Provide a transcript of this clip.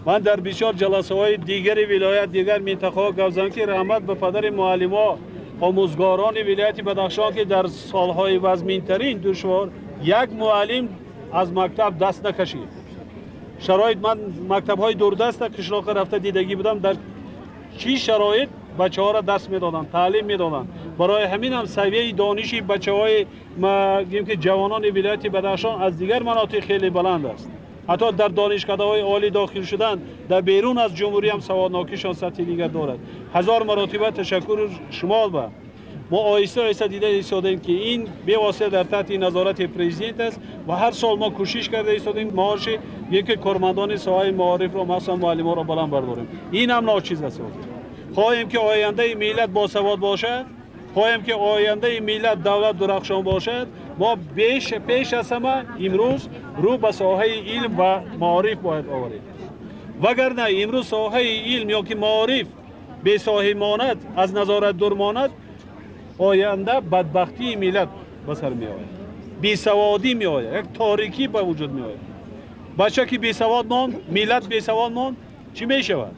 Ман дар бисёр ҷаласаҳои дигари вилоят, дигар минтақаҳо гап задам, ки раҳмат ба падари муаллимо, омӯзгорони вилояти Бадахшон, ки дар солҳои вазминтарин душвор як муаллим аз мактаб даст накашид. Шароит, ман мактабҳои дурдаста қишлоқа рафта дидагӣ будам, дар чӣ шароит бачаҳоро дарс медоданд, таълим медоданд. Барои ҳамин ҳам савияи дониши бачаҳои, гӯем ки ҷавонони вилояти Бадахшон аз дигар манотиқ хеле баланд аст. Ҳатто дар донишкадаҳои олӣ дохил шудан дар берун аз ҷумҳурӣ ҳам саводнокишон сатҳи дигар дорад. Ҳазор маротиба ташаккур шумо. Ба мо оҳиста оҳиста дида истодаем, ки ин бевосита дар таҳти назорати президент аст ва ҳар сол мо кӯшиш карда истодаем маоши ки кормандони соҳаи маорифро, махсусан муаллимонро баланд бардорем. Ин ҳам ночиз аст. Хоҳем, ки ояндаи миллат босавод бошад, хоҳем, ки ояндаи миллат, давлат дурахшон бошад. Мо пеш аз ҳама имрӯз рӯ ба соҳаи илм ва маориф бояд оварем, вагарна имрӯз соҳаи илм ё ки маориф бесоҳиб монад, аз назорат дур монад, оянда бадбахтии миллат ба сар меояд, бесаводӣ меояд, як торикӣ ба вуҷуд меояд. Бача ки бесавод монд, миллат бесавод монд, чӣ мешавад?